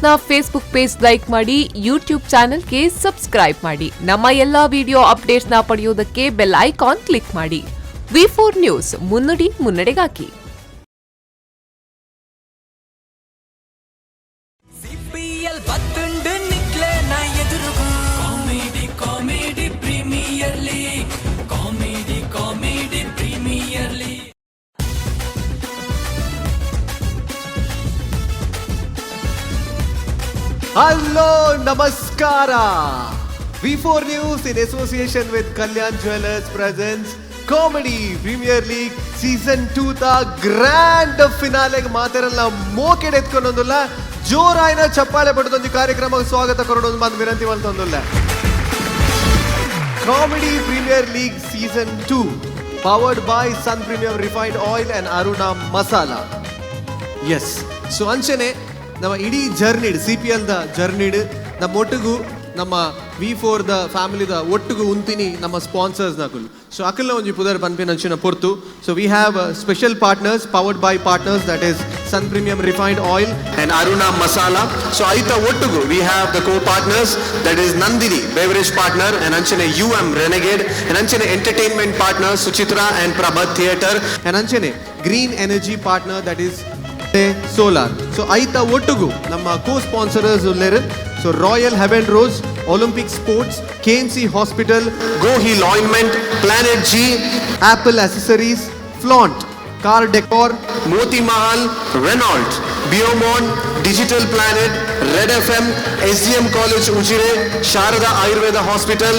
ನ್ಯೂಸ್ನ Facebook page like ಮಾಡಿ, YouTube ಚಾನೆಲ್ಗೆ subscribe ಮಾಡಿ. ನಮ್ಮ ಎಲ್ಲಾ ವಿಡಿಯೋ ಅಪ್ಡೇಟ್ಸ್ನ ಪಡೆಯೋದಕ್ಕೆ ಬೆಲ್ ಐಕಾನ್ ಕ್ಲಿಕ್ ಮಾಡಿ. ವಿ ಫೋರ್ ನ್ಯೂಸ್, ಮುನ್ನುಡಿ ಮುನ್ನಡೆಗಾಗಿ. ಸಿಪಿಎಲ್ ಬತ್ತುಂಡು ನಿಕ್ಲೆ ನ ಎದುರುಗು. Comedy comedy premier league, comedy comedy premier league. Hello, ನಮಸ್ಕಾರ. V4 News in association with Kalyan Jewellers presents Comedy Premier League season 2 the grand ಫಿನಾಲೆಗೆ ಮಾತೆರೆಲ್ಲ ಮೋಕೆಡ್ ಎತ್ಕೊಂಡೊಂದುಲ್ಲ. ಜೋರಾಯಿನ ಚಪ್ಪಾಳೆ ಪಡೆದೊಂದು ಕಾರ್ಯಕ್ರಮಕ್ಕೆ ಸ್ವಾಗತ ಕೊರಡೊಂದು ಬಂದು ವಿನಂತಿ ಮಲ್ತೊಂದುಲ್ಲ. Comedy Premier League season 2, powered by Sun Premium Refined Oil and Aruna Masala. Yes, so ಅಂಚನೆ ನಮ್ಮ ಇಡೀ ಜರ್ನಿಡ್, CPL the ಜರ್ನಿಡ್ ನಮ್ಮ ಒಟ್ಟಿಗೂ, ನಮ್ಮ ವಿ ಫೋರ್ the ಫ್ಯಾಮಿಲಿದ ಒಟ್ಟಿಗೂ ಉಂತಿನಿ ನಮ್ಮ ಸ್ಪಾನ್ಸರ್ಸ್ ನಕುಲ್. ಸೊ ಅಕಲ್ನ ಒಂಜಿ ಪುದರ್ ಪನ್ಪಿನ ಅಂಚಿನ ಪೊರ್ತು. So we have special partners, powered by partners, that is Sun Premium Refined Oil and Aruna Masala. So ಐತ ಒಟ್ಟಿಗೂ we have the co partners, that is Nandini beverage partner and ಅಂಚನೆ ಯು ಎಂ ರೆನೆಗೇಡ್ ಅಂಡ್ ಅಂಚನೆ entertainment partner Suchitra and Prabhat theatre and ಅಂಚನೆ green energy partner, that is solar. So ಐತ ಒಟ್ಟುಗು ನಮ್ಮ co sponsorers ಉಲ್ಲೇರು. So royal heaven rose, Olympic sports, KMC hospital, Go Heal ointment, planet G, apple accessories, flaunt car decor, Moti Mahal, Renault, ಬಿಯೋಮಾನ್, digital planet, red FM, SDM college Ujire, Sharada Ayurveda hospital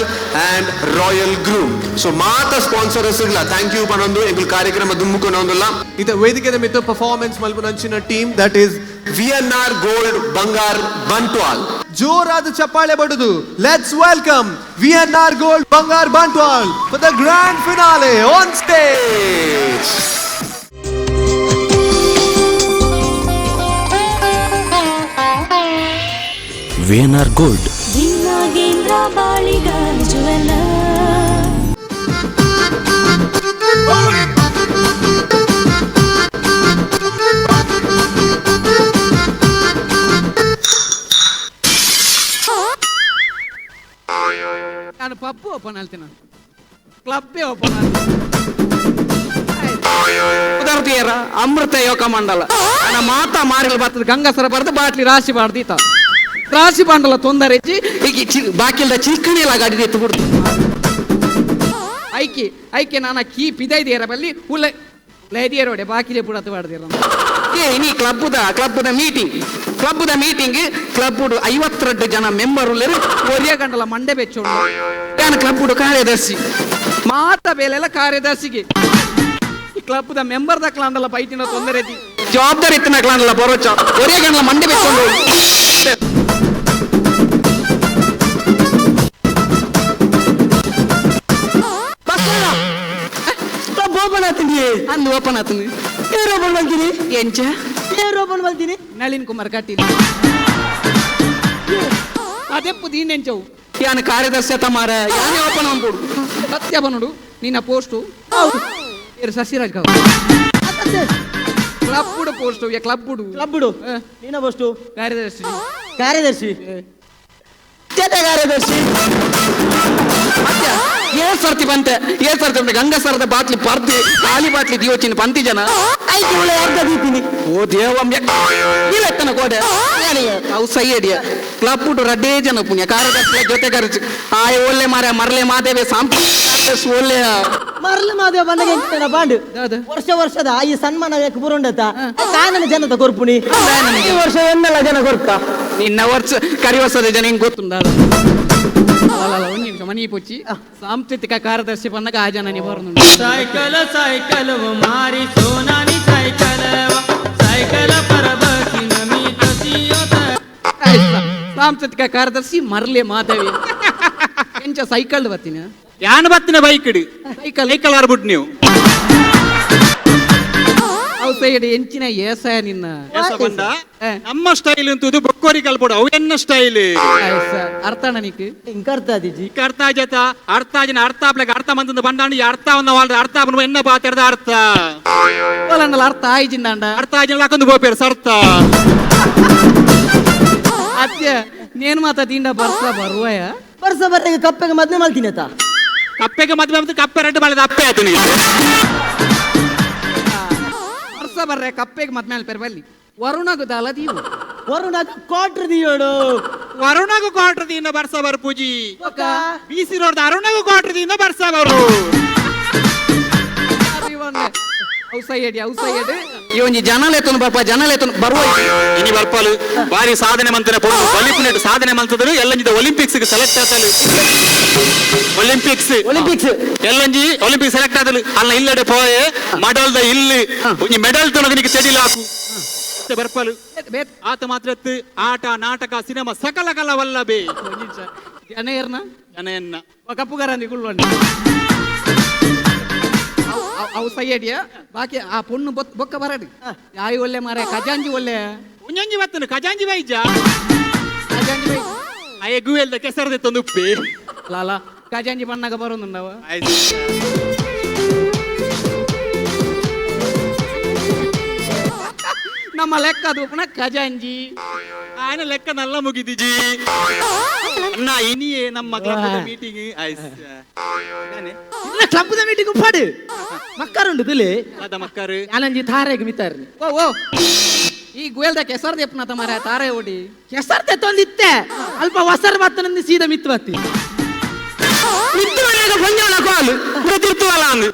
and royal groom. So ಮಾತ sponsorers thank you ಪನೊಂದು ಎಂಕುಲ್ ಕಾರ್ಯಕ್ರಮ ದುಮ್ಮುಕೊನೊಂದುಲ್ಲ. ಇತ ವೇದಿಕೆದ ಮಿತ್ತ performance ಮಲ್ಪುನಂಚಿನ team, that is VNR gold Bangar Bantwal. ಜೋರಾದ ಚಪ್ಪಾಳೆ ಬಡುದು let's welcome VNR gold Bangar Bantwal for the grand finale on stage. VNR gold. Nagendra Baliga jeweller. ನಾನು ಪಬ್ಬು ಓಪನ್ ಹೇಳ್ತೀನಿ, ಕ್ಲಬ್ಬೇ ಓಪನ್. ಉದಾರ್ತಿಯರ ಅಮೃತ ಯೋಗ ಮಂಡಲ ನನ್ನ ಮಾತಾ ಮಾರಿಲ್ ಬರ್ತದೆ. ಗಂಗಸರ ಬರ್ದು ಬಾಟ್ಲಿ ರಾಶಿ ಬಾರ್ದು ಈತ ರಾಶಿ ಬಾಂಡಲ ತೊಂದರೆ ಹೆಚ್ಚಿ ಈಗ ಬಾಕಿಲ್ದ ಚಿಲ್ಕಣಿ ಗಾಡಿ ಎತ್ತು ಬಿಡ್ತು. ಐಕಿ ಐಕೆ ನಾನು ಕೀ ಪಿದೈದಿಯರ ಬಲ್ಲಿ ಉಲ್ಲ ಲೈದಿಯರೋಡೆ ಬಾಕಿಲೆ ಪುಡತು ಬಾಡ್ದಿರ. ಏ ಇನಿ ಕ್ಲಬ್ದ ಕ್ಲಬ್ದ ಮೀಟಿಂಗ್, ಕ್ಲಬ್ದ ಮೀಟಿಂಗ್. ಕ್ಲಬ್ 52 ಜನ ಮೆಂಬರ್ ಉಲ್ಲೇರು. ಒರಿಯ ಗಂಡಲ ಮಂಡೆ ಬೆಚ್ಚೋಡು. ನಾನು ಕ್ಲಬ್ ಕಾರ್ಯದರ್ಶಿ. ಮಾತ ಬೇಲೆಲ್ಲ ಕಾರ್ಯದರ್ಶಿಗೆ. ಈ ಕ್ಲಬ್ದ ಮೆಂಬರ್ ದಕ್ಲಾಂಡಲ ಬೈತಿನ ತೊಂದರೆ ಐತಿ. ಜವಾಬ್ದಾರಿ ಇತ್ತಿನ ಕ್ಲಾಂಡಲ ಬರೋಚ. ಒರಿಯ ಗಂಡಲ ಮಂಡೆ ಬೆಚ್ಚೋಡು. Club open ಆತೀನಿ. ಅಂದು ಓಪನ್ ಆತಂದು. ಏರ್ ಓಪನ್ ಮಾಡ್ತೀನಿ. ಎಂಚ? ಏರ್ ಓಪನ್ ಮಾಡ್ತೀನಿ. ನಳಿನ್ ಕುಮಾರ್ ಕಟೀಲ್ ಅದೆಪ್ಪು ದೀನೆಂಚವು. ಯಾನ ಕಾರ್ಯದರ್ಶಿ ತಮಾರ ಯಾನೇ ಓಪನ್ ಅಂದ್ಬಿಡು. ಸತ್ಯ ಬನುಡು ನಿನ್ನ ಪೋಸ್ಟು ಏರು ಸಸಿರಾಜ್ ಕಾವು ಕ್ಲಬ್ಬುಡು ಪೋಸ್ಟು ಯಾ ಕ್ಲಬ್ಬುಡು. ಕ್ಲಬ್ ಬಿಡು. ಹ. ನೀನ ಪೋಸ್ಟು? ಕಾರ್ಯದರ್ಶಿ. ಕಾರ್ಯದರ್ಶಿ, ಜೊತೆ ಕಾರ್ಯದರ್ಶಿ. ಅತ್ಯ ಏ ಸರ್ತಿ ಬಂತೆ, ಏ ಸರ್ತಿ ಬಂತೆ. ಗಂಗಸರದ ಬಾಟ್ಲಿ ಪರ್ದು ಖಾಲಿ ಬಾಟ್ಲಿ ದಿಯೋಚಿನ ಪಂತಿ ಜನ. ಐದು ಉಳ್ಳೆ ಅರ್ಧ ದೀಪಿನಿ. ಓ ದೇವಂ, ನೀವೆತ್ತನ ಕೋಡೆ ಅವು ಸೈಯಡಿಯ. ಕ್ಲಬ್ ಉಂಟು ರಡ್ಡೇ ಜನ ಪುಣ್ಯ ಕಾರ್ಯದರ್ಶಿ ಜೊತೆ ಕಾರ್ಯದರ್ಶಿ. ಆಯ್ ಒಳ್ಳೆ ಮಾರ ಮರಲೆ ಮಾದೇವೆ ಸಾಂಪ್ ಕಾರ್ಯದರ್ಶಿ ಒಳ್ಳೆ. ಮರಳು ಮಾದೇವ ಬಂದಾಗ ಎಂತ ಬಾಂಡು? ಯಾವ್ದು? ವರ್ಷ ವರ್ಷದ ಈ ಸನ್ಮಾನ ಯಾಕೆ ಬುರುಂಡತ ಕಾನೂನು ಜನತ ಕೊರ್ಪುಣಿ. ಈ ವರ್ಷ ಎನ್ನೆಲ್ಲ ಜನ ಕೊರ್ತ. ನಿನ್ನ ವರ್ಷ ಕರಿ ವರ್ಷದ ಜನ ಹಿಂಗ್ ಗೊತ್ತುಂಡ ಅಲ್ಲ. ಒಂದು ನಿಮಿಷ ಮನಿ ಪೊಚ್ಚಿ ಸಾಂಸ್ಕೃತಿಕ ಕಾರ್ಯದರ್ಶಿ ಬಂದಾಗ ಆ ಜನ ಬರೋದು. सायकल सायकल व मारी सोनानी सायकल व सायकल परबसीन मी तशी होत. ಸಾಂಸ್ಕೃತಿಕ ಕಾರ್ಯದರ್ಶಿ ಮರ್ಲೆ ಮಾಧವಿ ಎಂಚ ಸೈಕಲ್ ಬರ್ತೀನಿ. ಯಾನ್ ಬತ್ತಿನ ಬೈಕ್ ಇಡಿ. ಸೈಕಲ್. ಸೈಕಲ್ ಆರ್ಬಿಟ್ ನೀವು. ಅವು ಸೈಡ್ ಎಂಚಿನ ಏಸಾಯ ನಿನ್ನ. ಬಂದ ನಮ್ಮ ಸ್ಟೈಲ್ ಅಂತದು ಬೊಕ್ಕೋರಿ ಕಲ್ಪೋಡು ಅವು ಎನ್ನ ಸ್ಟೈಲ್. ಅರ್ಥ ನಿಕ್. ಇಂಕ ಅರ್ಥ ಆದಿಜಿ. ಅರ್ಥ ಆಜತ ಅರ್ಥ ಆಜಿನ ಅರ್ಥ ಆಪ್ಲೆಗ್ ಅರ್ಥ ಮಂತಂದು ಬಂದಾಂಡು ಈ ಅರ್ಥ ವನ್ನ వాళ్ళ ಅರ್ಥ ಆಪನ ಎನ್ನ ಬಾತೆರ್ದ ಅರ್ಥ. ಅಲ್ಲ ಅರ್ಥ ಆಯ್ಜಿಂದಾಂಡ. ಅರ್ಥ ಆಜಿನ ಲಾಕೊಂದು ಬೋಪೇರು ಸರ್ತ. ಅತ್ಯ ನೇನು ಮಾತಾ ತಿಂಡ ಬರ್ಸ ಬರುವಯ ಬರ್ಸ ಬರ್ರೆಗೆ ಕಪ್ಪೆಗೆ ಮದ್ವೆ ಮಾಡ್ತೀನಿ ಆತ. ಕಪ್ಪೆಗೆ ಮದ್ವೆ ಮತ್ತೆ ಕಪ್ಪೆ ರೆಡ್ ಬಾಳೆದ ಅಪ್ಪೆ ಆಯ್ತು ನೀನು. ಬರ್ಸ ಬರ್ರೆ ಕಪ್ಪೆಗೆ ಮದ್ವೆ ಅಲ್ಪೇರ್ ಬಲ್ಲಿ ವರುಣಗು ದಾಲ ದೀವು. ವರುಣ ಕ್ವಾರ್ಟರ್ ದಿಯೋಡು. ವರುಣಗು ಕ್ವಾರ್ಟರ್ ದಿನ ಬರ್ಸ ಬರು ಪೂಜಿ. ಬಿಸಿ ರೋಡ್ ಅರುಣಗು ಕ್ವಾರ್ಟರ್ ದಿನ ಬರ್ಸ ಬರು. ಈ ಒಂಜಿ ಜನಲೇತನು ಬರ್ಪ ಜನಲೇತನು ಬರುವ ಇನಿ ಬರ್ಪಾಲು ಬಾರಿ ಸಾಧನೆ ಮಂತನ ಪೊಣ್ಣು ಬಲಿಪುನೆಟ್ ಸಾಧನೆ ಮಂತದರು ಎಲ್ಲಂಜಿದ ಒಲಿಂಪಿಕ್ಸ್ ಸೆಲೆಕ್ಟ್ ಆತಲು. ಒಲಿಂಪಿಕ್ಸ್ ಒಲಿಂಪಿಕ್ಸ್ ಎಲ್ಲಂಜಿ ಒಲಿಂಪಿಕ್ಸ್ ಸೆಲೆಕ್ಟ್ ಆತಲು ಅಲ್ಲ ಇಲ್ಲಡೆ ಪೋಯೆ ಮಡಲ್ದ ಇಲ್ಲಿ ಒಂಜಿ ಮೆಡಲ್ ತೊನಗನಿಗೆ ಸೆಡಿಲ್ ಹಾಕು ಬರ್ಪಾಲು. ಆತ ಮಾತ್ರ ಆಟ ನಾಟಕ ಸಿನಿಮಾ ಸಕಲ ಕಲವಲ್ಲಬೇ ಜನ ಏರ್ನ ಜನ ಎನ್ನ ಕಪ್ಪುಗಾರಂದಿ ಕುಳ್ಳೊಂಡು ಅವು ಸೈಯಡಿಯ ಬಾಕಿ ಆ ಪೊಣ್ಣು ಬೊಕ್ಕ ಬರಡು ಯಾಯಿ ಒಳ್ಳೆ ಮಾರೆ ಖಜಾಂಜಿ ಒಳ್ಳೆ ಒಂಜೊಂಜಿ ಬತ್ತನು ಖಜಾಂಜಿ ಬೈಜ ಖಜಾಂಜಿ ಬೈ ಅಯ್ಯ ಗುವೆಲ್ದ ಕೆಸರದೆ ತಂದು ಉಪ್ಪಿ ಲಾಲ ಖಜಾಂಜಿ ಬಣ್ಣಗ ಬರೋದುಂಡವ. ನಮ್ಮ ಲೆಕ್ಕ ದೂಪನ ಖಜಾಂಜಿ ಆಯ್ನ ಲೆಕ್ಕ ನಲ್ಲ ಮುಗಿದಿಜಿ ಅಣ್ಣ ಇನಿಯೇ ನಮ್ಮ ಕ್ಲಬ್ದ ಮೀಟಿಂಗ್ ಇಲ್ಲ ಕ್ಲಬ್ದ ಮೀಟಿಂಗ್ ಉಪ್ಪಾಡು ಮಕ್ಕರುಂಡು ತುಲಿ ಅದ ಮಕ್ಕರು ಅಲಂಜಿ ತಾರೆಗೆ ಮಿತ್ತಾರ್ನಿ. ಓ ಓ ಈ ಗುವೆಲ್ದ ಕೆಸರ್ ದೆಪ್ಪನ ತಮಾರ ತಾರೆ ಓಡಿ ಕೆಸರ್ ತೆತ್ತೊಂದಿತ್ತೆ ಅಲ್ಪ ವಸರ್ ಬತ್ತನಂದು ಸೀದಾ ಮಿತ್ತು ಬತ್ತಿ ಮಿತ್ತು ಮನೆಯಾಗ ಪೊಂಜೋಳ ಕಾಲು ತಿರ್ತುವಲ್ಲ ಅಂದು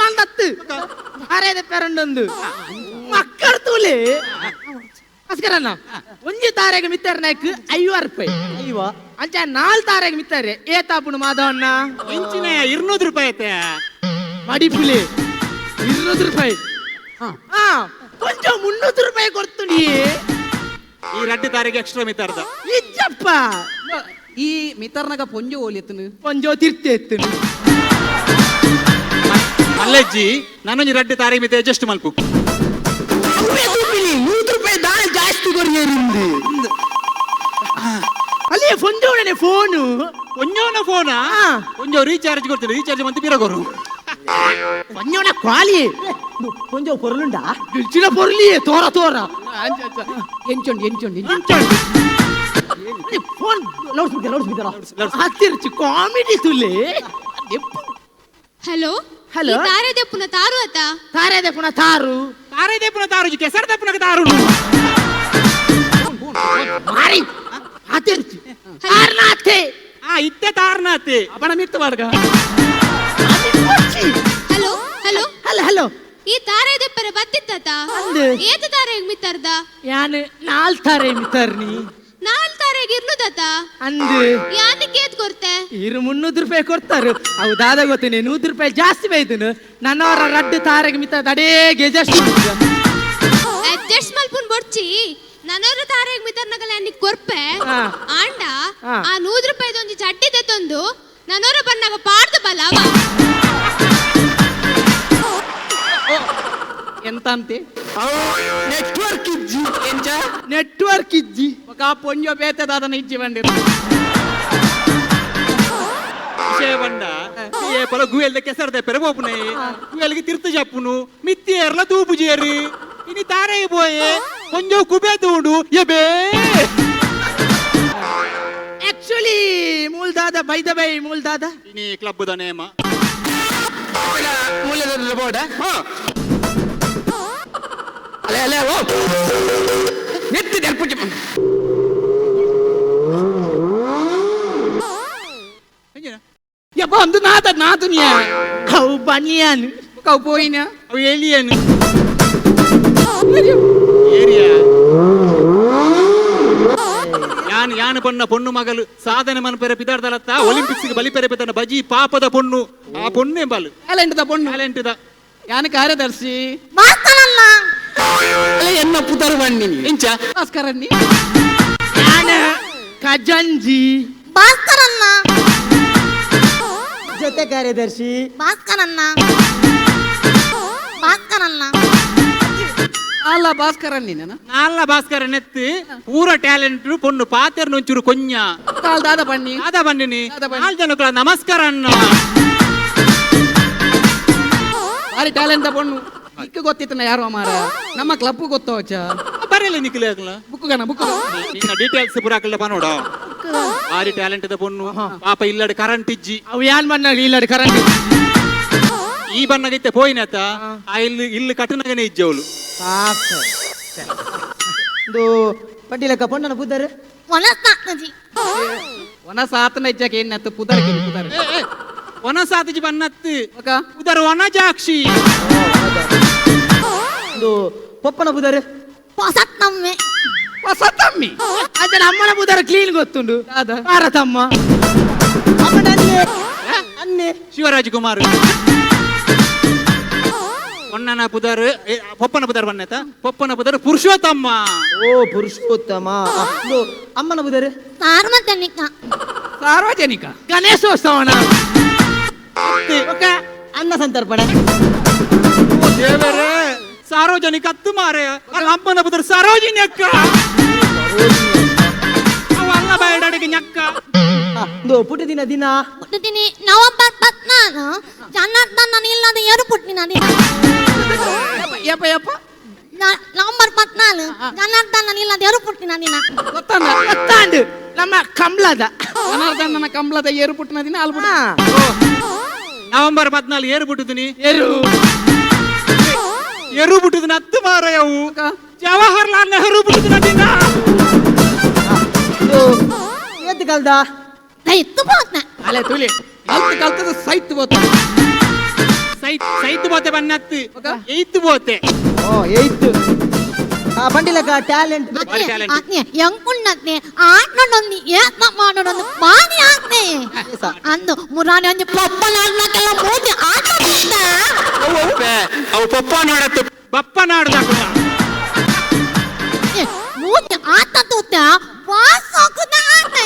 ಅಂದತ್ತು ತಾರೆ ದೆಪ್ಪರುಂಡೊಂದು ಮಕ್ಕಳು ತುಲಿ ಭಾಸ್ಕರಣ್ಣ ಒಂಜಿ ತಾರೆಗೆ ಮಿತ್ತಾರ ನಾಯ್ಕು 50 ರೂಪಾಯಿ ಅಯ್ಯೋ ಅಂಚ 4 ತಾರೆಗೆ ಮಿತ್ತಾರೆ ಏ ತಾಪುಣು ಮಾಧವಣ್ಣ ಇಂಚಿನ 200 ರೂಪಾಯಿ ಐತೆ ಮಡಿಪುಲಿ 200 ರೂಪಾಯಿ ಹಾ ಕೊಂಚ 300 ರೂಪಾಯಿ ಕೊಡ್ತೀನಿ ಈ ರಡ್ಡು ತಾರಿಗೆ ಎಕ್ಸ್ಟ್ರಾ ಮಿತ್ತಾರ್ದ ಇಜ್ಜಪ್ಪ ಈ ಮಿತರ್ನಾಗ ಪೊಂಜು ಓಲಿತ್ತನು ಪೊಂಜೋ ತಿರ್ತಿ ಎತ್ತನು ಅಲ್ಲಜ್ಜಿ ನಾನೊಂಜಿ ರಡ್ಡು ತಾರಿಗೆ ಮಿತ್ತ ಅಡ್ಜಸ್ಟ್ ಮಲ್ಪು 100 ರೂಪಾಯಿ ದಾನ ಜಾಸ್ತಿ ಕೊರಿಯರಿಂದು ಅಲ್ಲಿ ಫೊಂಜೋಣನೆ ಫೋನು ಒಂಜೋನ ಫೋನಾ ಒಂಜೋ ರೀಚಾರ್ಜ್ ಕೊಡ್ತೀನಿ ರೀಚಾರ್ಜ್ ಮಂತ್ ಪಿರಗೋರು ಒಂಜೋಣ ಕ್ವಾಲಿ ಕೊಂಜೋ ಪೊರ್ಲುಂಡಾ ಗಿಲ್ಚಿನ ಪೊರ್ಲಿ ತೋರ ತೋರ ಎಂಚೊಂಡು ಎಂಚೊಂಡು ಎಂಚೊಂಡು phone loud speaker loud speaker ಹತ್ತಿರ್ಚು comedy ತುಲಿ hello hello. ತಾರೆ ದೆಪ್ಪುನ ತಾರು ಅತ ತಾರೆ ದೆಪ್ಪುನ ತಾರು ತಾರೆ ದೆಪ್ಪುನ ತಾರು ಕೆಸರು ದೆಪ್ಪುನ ತಾರು ಮಾರಿ ಹತ್ತಿರ್ಚು ತಾರ್ನಾಥೆ ಆ ಇತ್ತೆ ತಾರ್ನಾಥೆ ಅಪಣ ಮಿತ್ತು ಬಾಡ್ಗ hello hello hello hello ಈ ತಾರೆ ದೆಪ್ಪರೆ ಬತ್ತಿತ್ತ ಏತ ತಾರೆ ಮಿತ್ತರ್ದ ಯಾನು 4 ತಾರೆ ಮಿತ್ತರ್ನಿ 4 ತಾರೆಗೆ ಇರ್ನುದತ ಅಂದು ಯಾನಕ್ಕೆ ಏತ್ ಕೊರ್ತೆ ಇರು 300 ರೂಪಾಯಿ ಕೊಡ್ತಾರೆ ಅವು ದಾದ ಗೊತ್ತೇನೆ 100 ರೂಪಾಯಿ ಜಾಸ್ತಿ ಬೈದನು ನನ್ನವರ ರಡ್ಡು ತಾರೆಗೆ ಮಿತ್ತ ದಡೇ ಗೆಜಸ್ಟ್ ಅಡ್ಜಸ್ಟ್ ಮಲ್ಪುನ್ ಬೊಡ್ಚಿ ನನ್ನವರ ತಾರೆಗೆ ಮಿತ್ತರ್ನಗಲ ಯಾನಿಕ್ ಕೊರ್ಪೆ ಆಂಡ ಆ 100 ರೂಪಾಯಿದ ಒಂಜಿ ಚಡ್ಡಿ ತೆತ್ತೊಂದು ನನ್ನವರ ಬನ್ನಾಗ ಪಾಡ್ದು ಬಲವ ಎಂತ ಅಂತೆ ನೆಟ್ವರ್ಕ್ ಇಜ್ಜಿ ಎಂಚ ನೆಟ್ವರ್ಕ್ ಇಜ್ಜಿ ఒక ಪೊಂಜೋ ಬೇತೆದಾದನ ಇಜ್ಜಿ ಬಂಡಿರು ವಿಷಯ ಬಂಡ ಏ ಪಲ ಗುವೆಲ್ದ ಕೆಸರ್ದ ಪೆರಬೋಪುನೆ ಗುವೆಲ್ಗೆ ತಿರ್ತು ಜಪ್ಪುನು ಮಿತ್ತಿಯರ್ಲ ತೂಪು ಜೇರಿ ಇನಿ ತಾರೆ ಪೋಯೆ ಕೊಂಜೋ ಕುಬೆ ತೂಂಡು ಎಬೇ ಆಕ್ಚುಲಿ ಮೂಲ್ ದಾದ by the by ಮೂಲ್ ದಾದ ಇನಿ ಕ್ಲಬ್ the ನೇಮ ಮೂಲದ ಬೋರ್ಡ ಅಲೆ ಅಲೆ ಓ ನೆತ್ತಿ ದರ್ಪುಜಿ ಯಪ್ಪ ಒಂದು ನಾದ ನಾದುನಿಯ ಅವು ಬನಿಯನ್ ಕವು ಪೋಯಿನ ಅವು ಎಲಿಯನ್ ಏರಿಯಾ ಯಾನ್ ಯಾನ್ ಬಣ್ಣ ಪೊಣ್ಣು ಮಗಲು ಸಾಧನೆ ಮನ್ಪೆರೆ ಪಿದಾರ್ದಲತ್ತ ಒಲಿಂಪಿಕ್ಸ್ ಬಲಿ ಪೆರೆ ಪಿತನ ಬಜಿ ಪಾಪದ ಪೊಣ್ಣು ಆ ಪೊಣ್ಣು ಎಂಬಾಲು ಟ್ಯಾಲೆಂಟ್ the ಪೊಣ್ಣು ಟ್ಯಾಲೆಂಟ್ the ಯಾನ್ ಕಾರ್ಯದರ್ಶಿ ಅಲೆ ಎನ್ನ ಪುತರು ಬಣ್ಣಿನಿ ಇಂಚ ಭಾಸ್ಕರನ್ನಿ ಯಾನ ಖಜಂಜಿ ಜೊತೆ ಕಾರ್ಯದರ್ಶಿ ಭಾಸ್ಕರನ್ನ ಭಾಸ್ಕರನ್ನ ಅಲ್ಲ ಭಾಸ್ಕರನ್ನಿ ನಾನು ನಾಲ್ಲ ಭಾಸ್ಕರ ನೆತ್ತಿ ಪೂರ ಟ್ಯಾಲೆಂಟ್ ಪೊಣ್ಣು ಪಾತೆರ್ ನೊಂಚೂರು ಕೊಂಜ ಕಾಲ್ ದಾದ ಬನ್ನಿ ದಾದ ಬನ್ನಿನಿ ದಾದ ಬನ್ನಿ. ನಾಲ್ ಜನಕ್ಕಲ ನಮಸ್ಕಾರ ಅಣ್ಣ ಭಾರಿ ಟ್ಯಾಲೆಂಟ್ ಪೊಣ್ಣು ಇಕ್ಕ ಗೊತ್ತಿತ್ತನ ಯಾರು ಮಾರ ನಮ್ಮ ಕ್ಲಬ್ ಗೊತ್ತೋಚ ಬರಲ್ಲ ನಿಕ್ಲೆ ಆಗಲ ಬುಕ್ ಗಣ ಬುಕ್ ನಿನ್ನ ಡೀಟೇಲ್ಸ್ ಪೂರ ಹಾಕಲ್ಲ ಪನೋಡ ಭಾರಿ ಟ್ಯಾಲೆಂಟ್ the ಪೊಣ್ಣು ಪಾಪ ಇಲ್ಲಡೆ ಕರೆಂಟ್ ಇಜ್ಜಿ ಅವು ಯಾನ್ ಬನ್ನಾಗ ಇಲ್ಲಡೆ ಕರೆಂಟ್ ಈ ಬಣ್ಣಗೈತೆ ಪೋಯಿನತ ಆ ಇಲ್ಲಿ ಇಲ್ಲಿ ಕಟ್ಟನಗನೇ ಇಜ್ಜವಳು ಪಾಪ ಇದು ಪಂಡಿಲಕ್ಕ ಪೊಣ್ಣನ ಪುದರ್ ವನಸ್ತಾತ್ಮಜಿ ವನಸಾತನ ಇಜ್ಜಕ್ಕೆ ಏನ್ನತ್ತು ಪುದರ್ ಪುದರ್ ವನಸಾತಜಿ ಬನ್ನತ್ತು ಉದರ ವನಜಾಕ್ಷಿ ಇದು ಪೊಪ್ಪನ ಪುದರ್ ಹೊಸತಮ್ಮೆ ಹೊಸತಮ್ಮಿ ಅದೇ ಅಮ್ಮನ ಪುದರ್ ಕ್ಲೀನ್ ಗೊತ್ತುಂಡು ಭಾರತಮ್ಮ ಅಮ್ಮನ ಅನ್ನೆ ಅನ್ನೆ ಶಿವರಾಜ್ ಕುಮಾರ್ ಪೊನ್ನನ ಪುದರ್ ಪೊಪ್ಪನ ಪುದರ್ ಬನ್ನತ ಪೊಪ್ಪನ ಪುದರ್ ಪುರುಷೋತ್ತಮ ಓ ಪುರುಷೋತ್ತಮ ಇದು ಅಮ್ಮನ ಪುದರ್ ಸಾರ್ವಜನಿಕ ಸಾರ್ವಜನಿಕ ಗಣೇಶೋತ್ಸವನ ಅನ್ನ ಸಂತರ್ಪಣೆ ಓ ದೇವರೇ ಸಾರ್ವಜನಿಕ ಅತ್ತು ಮಾರೆ ಅಲ್ಲ ಅಮ್ಮನ ಪುದರ್ ಸರೋಜಿನಿ ಅಕ್ಕ ಅವ ಅಲ್ಲ ಬಾಯಡಾಡಿಗೆ ñಕ್ಕ ಇದು ಪುಟ್ಟಿದಿನ ದಿನ ಪುಟ್ಟಿದ್ದೀನಿ ನವೆಂಬರ್ 14 ಜನಾರ್ದನ ಇಲ್ಲದ ಏರು ಪುಟ್ಟಿನ ದಿನ ಯಪ್ಪ ಯಪ್ಪ ನವೆಂಬರ್ 14 ಜನಾರ್ದನ ಇಲ್ಲದ ಏರು ಪುಟ್ಟಿನ ದಿನ ಗೊತ್ತಾಂಡ ಗೊತ್ತಾಂಡು ನಮ್ಮ ಕಂಬ್ಳದ ಜನಾರ್ದನನ ಕಂಬ್ಳದ ಏರು ಪುಟ್ಟಿನ ದಿನ ಅಲ್ಬಿಡ ನವೆಂಬರ್ 14 ಏರು ಬಿಟ್ಟಿದ್ದೀನಿ ಏರು ಎರು ಬಿಟ್ಟಿದ್ದೀನಿ ಹತ್ತು ಮಾರಯವು ಜವಾಹರ್ಲಾಲ್ ನೆಹರು ಬಿಟ್ಟಿದ್ದೀನಿ ದಿನ ಇದು ಏತ್ ಕಲ್ದ ಸೈತು ಬೋತ್ನ ಅಲೆ ತುಳಿ ಕಲ್ತು ಕಲ್ತದ ಸೈತ್ ಬೋತ ಸೈತ್ ಸೈತ್ ಬೋತೆ ಬನ್ನತ್ತು ಏಯ್ತು ಬೋತೆ ಓ ಏಯ್ತು ಪಂಡಿಲಕ್ಕ ಟ್ಯಾಲೆಂಟ್ ಭಾರಿ talent. ಆತ್ಮೀಯ ಎಂಕುಣ್ಣತ್ನೆ ಆಟ್ನೊಂದು ಏತ್ಮ ಮಾಡೋಡೊಂದು ಬಾರಿ ಆತ್ಮೆ ಅಂದು ಮುರಾನಿ ಒಂಜಿ ಪೊಪ್ಪನಾಡ್ನಕ್ಕೆಲ್ಲ ಮೂತಿ ಆಟ ಅವು ಪೊಪ್ಪ ನಾಡತ್ತು ಬಪ್ಪ ನಾಡ್ದ ಮೂತಿ ಆಟ ತೂತ ವಾಸೋಕುದ ಆಟ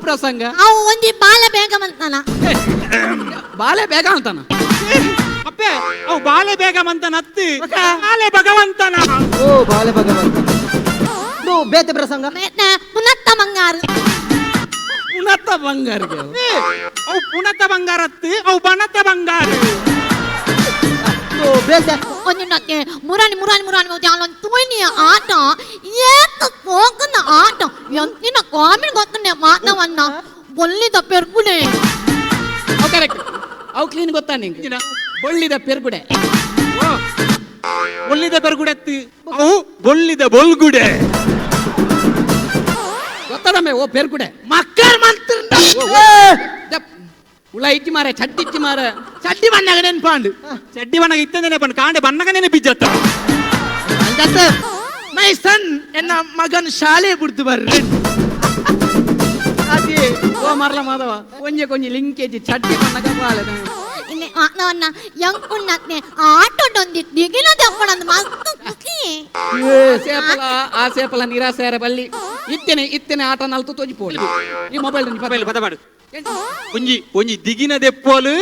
ಪ್ರಸಂಗ ಅವು ಒಂಜಿ ಬಾಲ ಬೇಗ ಬಂತಾನ ಬಾಲೆ ಬೇಗ ಅಂತಾನ ಅಪ್ಪೆ ಅವು ಬಾಲೆ ಬೇಗ ಮಂತನ ಅತ್ತು ಬಾಲೆ ಭಗವಂತನ ಓ ಬಾಲೆ ಭಗವಂತ ಇದು ಬೇತೆ ಪ್ರಸಂಗ ಪುನತ್ತ ಬಂಗಾರು ಪುನತ್ತ ಬಂಗಾರಿಗೆ ಅವು ಪುನತ ಬಂಗಾರತ್ತು ಅವು ಬನತ ಬಂಗಾರ ಇದು ಬೇತೆ ಒಂಜಿ ಮುರಾನಿ ಮುರಾನಿ ಮುರಾನಿ ಅಲ್ಲೊಂದು ತೋಯ್ನಿಯ ಆಟ ಏತ ಹೋಗನ ಆಟ ಎಂತಿನ ಕಾಮಿಡಿ ಗೊತ್ತನೆ ಮಾತವನ್ನ ಬೊಲ್ಲಿದ ಪೆರ್ಗುಡೆ ಅವು ಕರೆಕ್ಟ್ ಅವು ಕ್ಲೀನ್ ಗೊತ್ತಾ ನಿಂಗೆ ಬೊಳ್ಳಿದ ಪೆರ್ಗುಡೆ ಬೊಳ್ಳಿದ ಪೆರ್ಗುಡೆ ಅತ್ತು ಅವು ಬೊಳ್ಳಿದ ಬೊಲ್ಗುಡೆ ಗೊತ್ತದಮ್ಮೆ ಓ ಪೆರ್ಗುಡೆ ಮಕ್ಕಳ ಮಂತ್ರ ಉಳ ಇಚ್ಚಿ ಮಾರೆ ಚಡ್ಡಿ ಇಚ್ಚಿ ಮಾರೆ ಚಡ್ಡಿ ಬಣ್ಣಗ ನೆನ್ಪಾಂಡು ಚಡ್ಡಿ ಬಣ್ಣಗ ಇತ್ತ ನೆನಪಂಡು ಕಾಂಡೆ ಬಣ್ಣಗ ನೆನಪಿಜ್ಜತ್ತ ಮೈ ಸನ್ ಎನ್ನ ಮಗನ್ ಶಾಲೆ ಬಿಡ್ತು ಬರ್ರಿ ಅದೇ ಓ ಮರಲ ಮಾಧವ ಕೊಂಜೆ ಕೊಂಜಿ ಲಿಂಕೇಜ್ ಚಡ್ಡಿ ಬಣ್ಣಗ ಬಾಳೆ ಇಲ್ಲಿ ಮಾತವನ್ನ ಎಂಕುಣ್ಣತ್ನೆ ಆಟೋಡೊಂದಿ ದಿಗಿನ ದಪ್ಪಣಂದು ಮಸ್ತ್ ಖುಷಿ ಸೇಪಲ ಆ ಸೇಪಲ ನಿರಾಸೆಯರ ಬಲ್ಲಿ ಇತ್ತೇನೆ ಇತ್ತೇನೆ ಆಟ ನಲ್ತು ತೋಜಿ ಪೋಲಿ ಈ ಮೊಬೈಲ್ ಮೊಬೈಲ್ ಪದ ಪಾಡು ಒಂಜಿ ಒಂಜಿ ದಿಗಿನ ದೆಪ್ಪೋಲು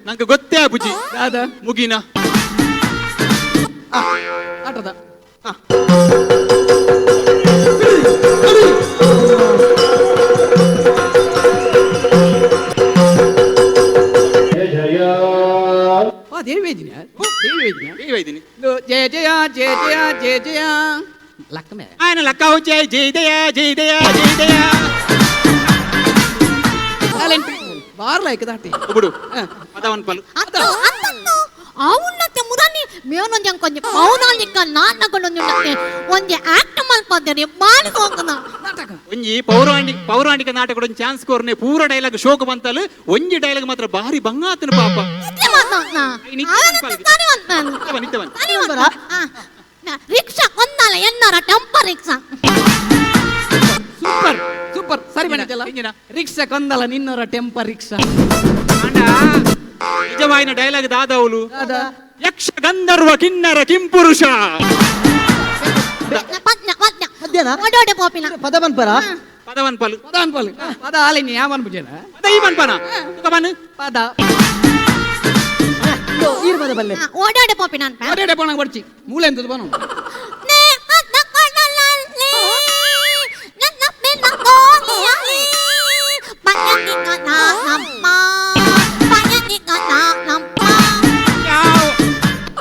ನಂಗೆ ಗೊತ್ತೇ ಬುಜಿ ದಾದ ಮುಗಿನ ಆಟದ ಆ ದೇವಿ ವೇದಿನಿ ದೇವಿ ವೇದಿನಿ ದೇವಿ ವೇದಿನಿ ಜಯ ಜಯ ಜಯ ಜಯ ಜಯ ಜಯ ಲಕ್ಕಮೆ ఆయన ಲಕ್ಕಾವು ಜಯ ಜಯ ಜಯ ಜಯ ಜಯ ಜಯ ಜಯ ಟ್ಯಾಲೆಂಟ್ ಬಾರ್ ಲೈಕ್ ದಾಟಿ ಬಿಡು ಪದವನ್ ಪಲು ಅತ್ತು ಅತ್ತತ್ತು అవున్నತ್ತೆ ಮುರಾನಿ ಮೇನೊಂಜಿ ಅಂಕೊಂಜಿ ಪೌರಾಣಿಕ ನಾಟಕಡೊಂಜಿ ಒಂಜಿ ಆಕ್ಟ್ ಮಲ್ಪಂದರೆ ಬಾರಿ ಹೋಗುನ ಒಂಜಿ ಪೌರಾಣಿಕ ನಾಟಕ ಒಂಜಿ ಚಾನ್ಸ್ ಕೋರ್ನೆ ಪೂರ ಡೈಲಾಗ್ ಶೋಕ ಬಂತಲು ಒಂಜಿ ಡೈಲಾಗ್ ಮಾತ್ರ ಭಾರಿ ಬಂಗಾತನ ಪಾಪ ರಿಕ್ಷಾ ಕೊಂದಾಲ ಎನ್ನರ ಟೆಂಪ ರಿಕ್ಷಾ ಸೂಪರ್ ಸೂಪರ್ ಸರಿ ಬಂದಿದ್ದಲ್ಲ ರಿಕ್ಷಾ ಕೊಂದಲ ನಿನ್ನರ ಟೆಂಪ ರಿಕ್ಷಾ ನಿಜವಾಯಿನ ಡೈಲಾಗ್ ದಾದವಲು ಯಕ್ಷ ಗಂಧರ್ವ ಕಿನ್ನರ ಕಿಂಪುರುಷ ಪದ ಬನ್ಪರ ಪದವನ್ ಪಲು ಪದವನ್ ಪಲು ಪದ ಆಲಿನಿ ಯಾವನ್ ಪೂಜೆನ ಪದ ಈ ಬನ್ಪನ ಬನ್ ಪದ ಈರ್ ಪದ ಬಲ್ಲೆ ಓಡಾಡೆ ಪೋಪಿನ ಓಡಾಡೆ ಪೋಣ ಬಡ್ಚಿ ಮೂಲೆ ಎಂತದ ಬನು